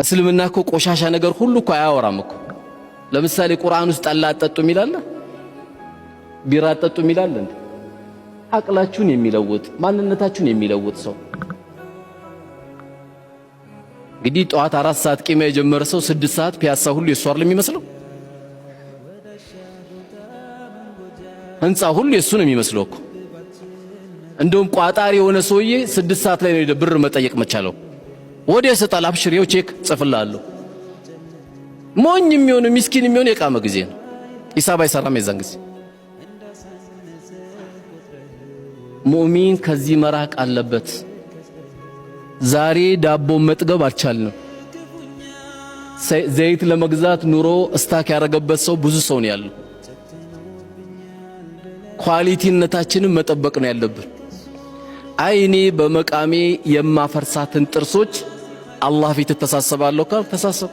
እስልምና እኮ ቆሻሻ ነገር ሁሉ እኮ አያወራም እኮ። ለምሳሌ ቁርአን ውስጥ ጠላ አትጠጡ የሚል አለ? ቢራ አትጠጡ የሚል አለ እንዴ? አቅላችሁን የሚለውጥ፣ ማንነታችሁን የሚለውጥ ሰው። እንግዲህ ጠዋት 4 ሰዓት ቂማ የጀመረ ሰው 6 ሰዓት ፒያሳ ሁሉ የሷ አይደል የሚመስለው? ህንፃ ሁሉ የሱ ነው የሚመስለው እኮ። እንደውም ቋጣሪ የሆነ ሰውዬ 6 ሰዓት ላይ ነው ብር መጠየቅ መቻለው። ወዲያ ይሰጣል። አብሽር፣ ይኸው ቼክ ጽፍልሃለሁ። ሞኝ የሚሆን፣ ሚስኪን የሚሆን የቃመ ጊዜ ነው። ሂሳብ አይሰራም የዛን ጊዜ። ሙእሚን ከዚህ መራቅ አለበት። ዛሬ ዳቦ መጥገብ አልቻልንም። ዘይት ለመግዛት ኑሮ stuck ያደረገበት ሰው ብዙ ሰው ነው ያለው። Quality ነታችንን መጠበቅ ነው ያለብን። አይ እኔ በመቃሜ የማፈርሳትን ጥርሶች አላህ ፊት እተሳሰባለሁ ካል ተሳሰብ።